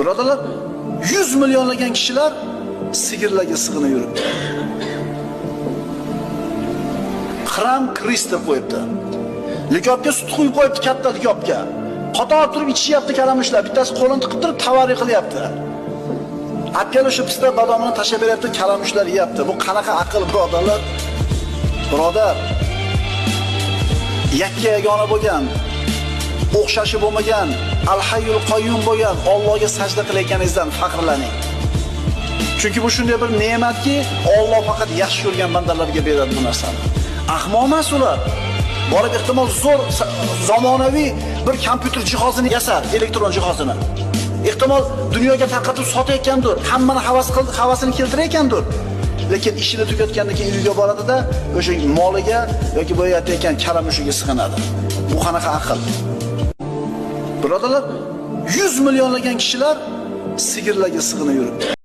Birodarlar, 100 millionlagan kishilar sigirlarga sig'inib yuribdi. Xram Krist deb qo'yibdi. Likopga sut quyib qo'yibdi, katta likopga. Qator turib ichishyapti kalamushlar. Bittasi qo'lini tiqib turib tavarri qilyapti. Olib o'sha pista badomini tashlab beryapti, kalamushlar yeyapti. Bu qanaqa aql, birodarlar? Birodar, yakka yagona bo'lgan, o'xshashi bo'lmagan, Al-Hayyul Qayyum bo'lgan Allohga sajda qilayotganingizdan faxrlaning. Chunki bu shunday bir ne'matki, Alloh faqat yaxshi ko'rgan bandalarga beradi bu narsani. Ahmoq emas ular. Borib ehtimol zo'r zamonaviy bir kompyuter jihozini yasar, elektron jihozini. Ehtimol dunyoga tarqatib sotayotgandir, hammani havas qildi, havasini keltirayotgandir. Lekin ishini tugatgandan keyin uyga boradida o'sha moliga yoki boya aytayotgan kalamushiga sig'inadi. Bu qanaqa aql? Birodarlar, 100 millionlagan kishilar sigirlarga sig'inib yuribdi.